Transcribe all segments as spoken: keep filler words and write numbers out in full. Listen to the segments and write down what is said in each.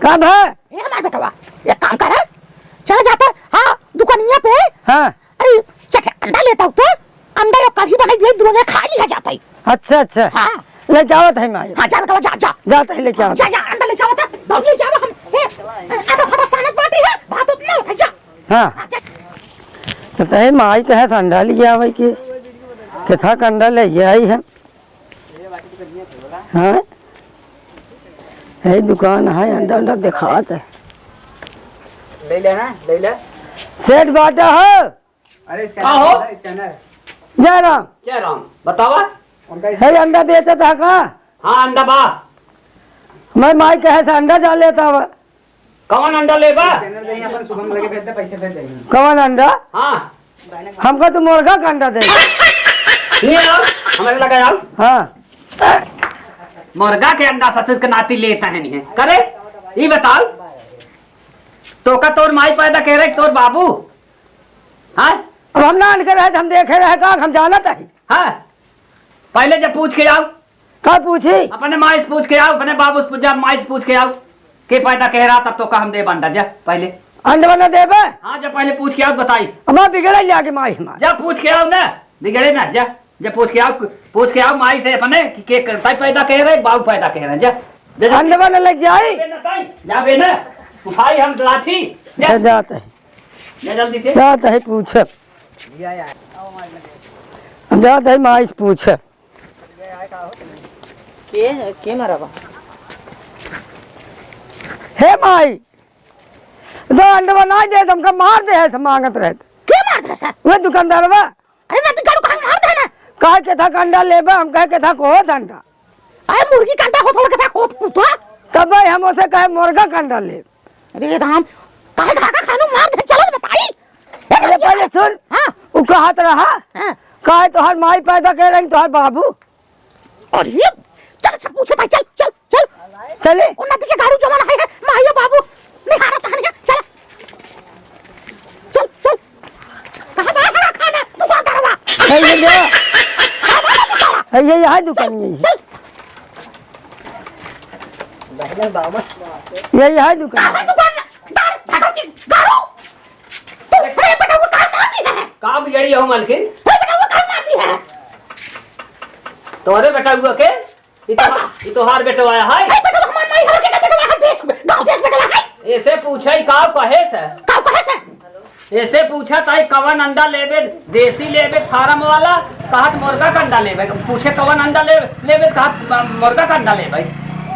अब है। ए हमार बेटवा, एक काम कर, चला जाता, हाँ, दुकानिया पे। हाँ। अरे, चट अंडा लेता हूँ तो, अंडा या कढ़ी बनाई दिए, दुनिया खा लिया जाता है। अच्छा, अच्छा। हाँ। लेके आवत है माई। हाँ, जा बेटवा, जा, जा। जात है लेके आवत। जा, जा, अंडा लेके आवत है, दौड़ लेके आवत हम। ए, ए, आटा फाटा सानत बाटी है, भात उतना होता है, जा। हाँ। हाँ, जा। तो तहे माई कहे से अंडा लिया भाई के, किथा का अंडा ले आई है। हाँ, यही दुकान है, अंडा, अंडा दिखात है। ले ले ना, ले ले। सेठ बाटा हो। अरे, scanner का हो? है, scanner। जय राम। जय राम। बतावा। उनका है, अंडा बेचत है का? हाँ, अंडा बा। मैं माई कहे से अंडा जा लेता हुआ। कौन अंडा लेबा? Scanner देंगे अपन, शुभम लगे भेज दे, पैसे भेज देंगे। कौन अंडा? हाँ। हमका तो मुर्गा का अंडा दे। ये आओ, हमारे लगा आओ। हाँ। मुर्गा के अंडा ससुर के नाती लेता है नहीं है। करे, ये बताओ, तोका तोर माई पैदा कह रहे, तोर बाबू? हाँ? अब हम ना अनके रहे, हम देखे रहे का, हम जानत है। हाँ? पहले जब पूछ के आओ। का पूछी? अपने माई से पूछ के आओ, अपने बाबू से पूछ, जब माई से पूछ के आओ, के पैदा कह रहा, तब तोका हम देब अंडा, जा पहले। अंडवा ना देबे? हाँ, जा पहले पूछ के आओ, बताई। अब बिगड़े लिया के माई हमार। जा पूछ के आओ ना, बिगड़े ना, जा, जा पूछ के आओ, पूछ के आओ माई से अपने कि के करता है पैदा कह रहे, बाबू पैदा कह रहे, जा, जा, जा। अंडवा ना लग जाई। बे ना ताई, जा बे ना, उठाई हम लाठी, जा। अच्छा, जात है। जा जल्दी से। जात है पूछे। अब जात है माई से पूछे। के, के मरबा? हे माई, तो अंडवा ना दे, हमका मार दे है, से मांगत रहे। के मार दे है, सर? वह दुकानदारवा। अरे, ना तो गाड़ू कहाँ मार दे ना? कहे के था का अंडा लेबे, हम कहे के था को अंडा। अरे, मुर्गी का अंडा होत होला, के था होत कुत्ता। तब भाई हम उसे कहे मुर्गा का अंडा ले। अरे राम, काहे धागा खानू मार दे, चलो बताई। ए, अरे भैया। पहले सुन, हाँ। उ कहत रहा, हाँ। काहे तोहार माई पैदा कह रही, तोहार बाबू? अरे, चल, चल, पूछे भाई, चल, चल, चल। चले? ओ नदी के गाड़ू जवन है, है, माई बाबू, निहारा तहन है, चल। चल, चल। कहाँ बा हमारा खाना? दुकानदारवा। है ये जो। कहाँ बा दुकानदारवा? है ये, यहाँ दुकान यही है। चल। बहने बाबा। ये यहाँ दुकान। कहाँ दुकान? दार, दारू की, दारू? तू, अरे बेटा, वो कहाँ मारती है? का बिगड़ी हो, मालकिन? अरे बेटा, वो कहाँ मारती है? तोहरे बेटा हुआ के? ई तो, ई तोहार बेटवा है। अरे बेटा, हमार नहीं, हमार के बेटवा है, देश, गाँव देश बेटवा है। ऐसे पूछे, का कहे से? का कहे से? ऐसे पूछा ताई कवन अंडा लेबे, देसी लेबे, फार्म वाला, कहत मुर्गा का अंडा लेबे। पूछे कवन अंडा ले-, लेबे, कहत म-, मुर्गा का अंडा लेबे।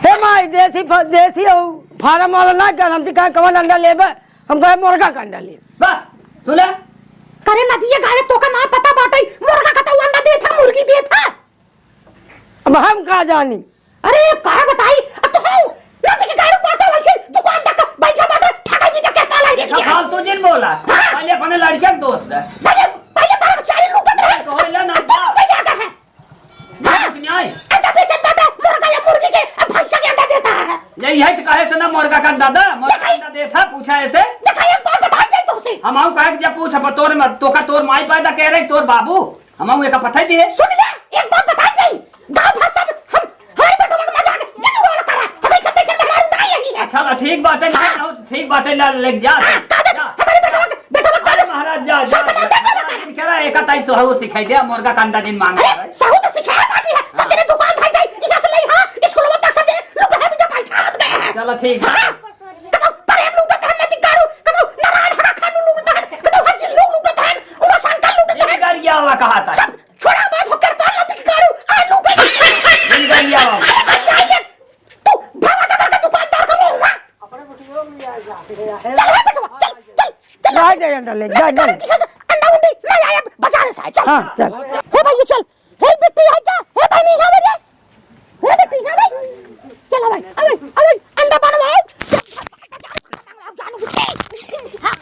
हे माई, देसी फ-, देसी अउ फार्म वाला ना कर, हमसे कहा कवन अंडा लेबे, हम कहे मुर्गा का अंडा लेबे। बा, सुने? करे नदिया गाड़े तोका ना पता बाटे, मुर्गा का तो अंडा देत है, मुर्गी देत है। अब हम का जानी? अरे, का बताई? अब तो हऊ, नदी के गाड़ू बाटे, वैसे दुकान तक बैठा बाटे, ठगा भी टके पाला है, देखा, देखिए। फालतू जिन बोला। हाँ। पहले अपने लड़के के दोस्त है। पहले, पहले कर्मचारी लूटत रहे। तो होइला ना। अब तू लूटे जाता है। हाँ। न्याय। अंडा बेचत बाटे, मुर्गा या मुर्गी के, अब भैंसा के अंडा देता है। यही है तो कहे से ना मुर्गा का अंडा दा, मुर्गा का अंडा देता, पूछा ऐसे। देखा, एक बात बताई जाए तो उसे। हम आऊ कहे कि जब पूछ, अब तोर म-, तोका तोर माई पैदा कह रहे, तोर बाबू। हम एक पता ही दिए। सुन ले, एक बात बताई जाई। गाँव भर सब हम, हमारे बेटवा के मजाक जिन बोल करा। हमें सब तैसे मेहरारू ना यही है। अच्छा, ला, ठीक बात है, हाँ। ना, ठीक बात है, ला, लेके जा। हाँ, कादस, जा। हमारे बेटवा के, बेटवा अरे कादस। महाराज, जा, जा, सब जा। समझ में आता है। कह रहा है, एक ताई सोहू सिखाई दे, मुर्गा का अंडा जिन मांग अरे, रहा है। सोहू तो सिखाया बाटी है। सब हाँ। जने दुकान भाई जाई, इधर से ले, हाँ, स्कूल में तक सब जने लुक है, मुझे बैठा दे। चलो, ठीक है। हाँ। कतो प्रेम लूटत हन, नदी गाड़ू, कतो नारायण हरा खानू लूटत हन, कतो हजिल्लू लूटत हन, उमा शंकर लूटत हन। जिनकर क्या हुआ कहा था? सब छोड़ा बात हो, कृपाल नदी गाड़ू, आ लूटत। जिनकर क्या हुआ? तू भावा दबर का दुकानदार को लो, हुआ। चल, हे बेटवा, चल, चल, चल। जा, जा, अंडा ले, जा, जा। अंडा उंडी, ना आया, बजा ले साहब, चल। हाँ, चल। हे भाई, चल। हे बेटी है क्या? हे बहनी है मेरी? हे बेटी, हाँ भाई। चलो भाई, आ भाई, आ भाई, अंडा बनवाओ। जानू बुद्धि। हाँ,